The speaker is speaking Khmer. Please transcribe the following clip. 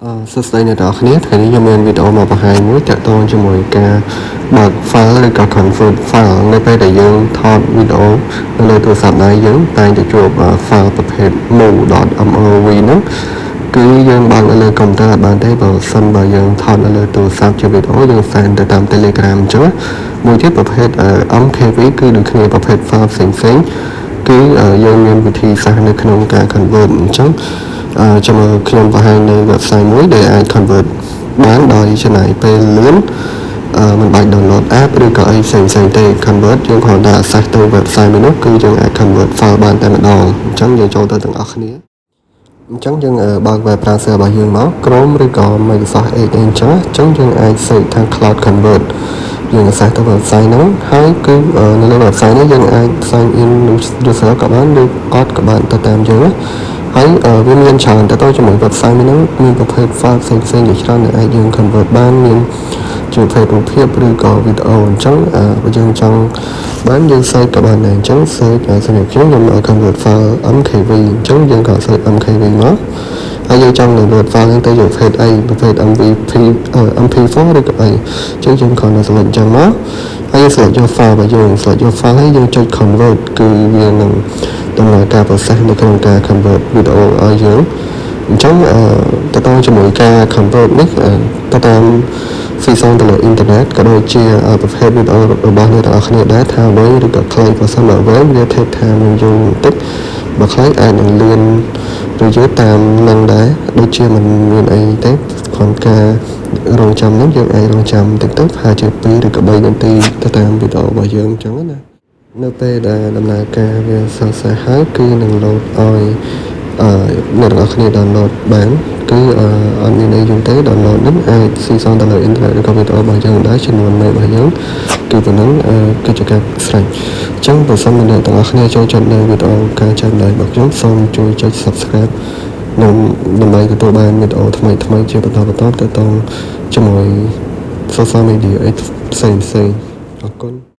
សួស្តីអ្នកទាំងអស់គ្នាថ្ងៃនេះខ្ញុំមានវីដេអូមកបង្ហាញមួយទាក់ទងជាមួយការបើក file ឬក៏ convert file នៅពេលដែលយើងថតវីដេអូនៅលើទូរស័ព្ទដៃយើងតែងតែជួប file ប្រភេទ mov.mov ហ្នឹងគឺយើងបើកនៅលើកុំព្យូទ័រអត់បានទេបើសិនបើយើងថតនៅលើទូរស័ព្ទជាវីដេអូយើង send ទៅតាម Telegram អញ្ចឹងមួយទៀតប្រភេទ MKV គឺដូចគ្នាប្រភេទ file ផ្សេងៗគឺយើងមានវិធីសាស្ត្រនៅក្នុងការ convert អញ្ចឹងចាំមើលខ្ញុំបង្ហាញនៅ website មួយដែលអាច convert បានដោយចំណាយពេលលឿនមិនបាច់ download app ឬក៏អីផ្សេងផ្សេងទេ convert យើងគ្រាន់តែ access ទៅ website មួយនោះគឺយើងអាច convert file បានតែម្ដងអញ្ចឹងយើងចូលទៅទាំងអស់គ្នាអញ្ចឹងយើងបើក web browser របស់យើងមក Chrome ឬក៏ Microsoft Edge អីអញ្ចឹងអញ្ចឹងយើងអាច search ថា cloud convert យើង access ទៅ website ហ្នឹងហើយគឺនៅលើ website នេះយើងអាច sign in user ក៏បានឬអត់ក៏បានទៅតាមយើងណាហើយវាមានច្រើនទៅទៅជាមួយ website មួយហ្នឹងមានប្រភេទ file ផ្សេងផ្សេងជាច្រើនដែលអាចយើង convert បានមានជាប្រភេទរូបភាពឬក៏វីដេអូអញ្ចឹងបើយើងចង់បានយើង search ក៏បានដែរអញ្ចឹង search សម្រាប់ខ្ញុំខ្ញុំ convert file MKV អញ្ចឹងយើងក៏ search MKV មកហើយយើងចង់ convert file ហ្នឹងទៅជាប្រភេទអីប្រភេទ MVP MP4 ឬក៏អីអញ្ចឹងយើងគ្រាន់តែ select អញ្ចឹងមកហើយយើង select យក file របស់យើង select យក file ហើយយើងចុច convert គឺវានឹងដំណើរការ process នៅក្នុងការ convert វីដេអូឲ្យយើងអញ្ចឹងតទៅជាមួយការ convert នេះទៅតាមស៊ីសងទៅលើអ៊ីនធឺណិតក៏ដូចជាប្រភេទវីដេអូរបស់អ្នកទាំងអស់គ្នាដែរថាវែងឬក៏ខ្លីបើសិនបើវែងវា take time នឹងយូរបន្តិចបើខ្លីអាចនឹងលឿនឬយឺតតាមនឹងដែរដូចជាមិនមានអីទេគ្រាន់ការរងចាំហ្នឹងយើងអាចរងចាំតិចទៅប្រហែលជា2ឬក៏3នាទីទៅតាមវីដេអូរបស់យើងអញ្ចឹងណានៅពេលដែលដំណើរការវាសរសេរហើយគឺនឹង load ឲ្យ អឺអ្នកទាំងអស់គ្នា download បានគឺអត់មានអីយូរទេ download ហ្នឹងអាចស៊ីសងទៅលើអ៊ីនធឺណិតឬក៏វីដេអូរបស់យើងដែរចំនួនមេរបស់យើងគឺប៉ុណ្ណឹងគឺជាការស្រេចអញ្ចឹងបើសិនជាអ្នកទាំងអស់គ្នាចូលចិត្តនៅវីដេអូការចែករំលែករបស់ខ្ញុំសូមជួយចុច Subscribe និងដើម្បីទទួលបានវីដេអូថ្មីៗជាបន្តបន្ទាប់ទាក់ទងជាមួយ social media អីផ្សេងៗអរគុណ។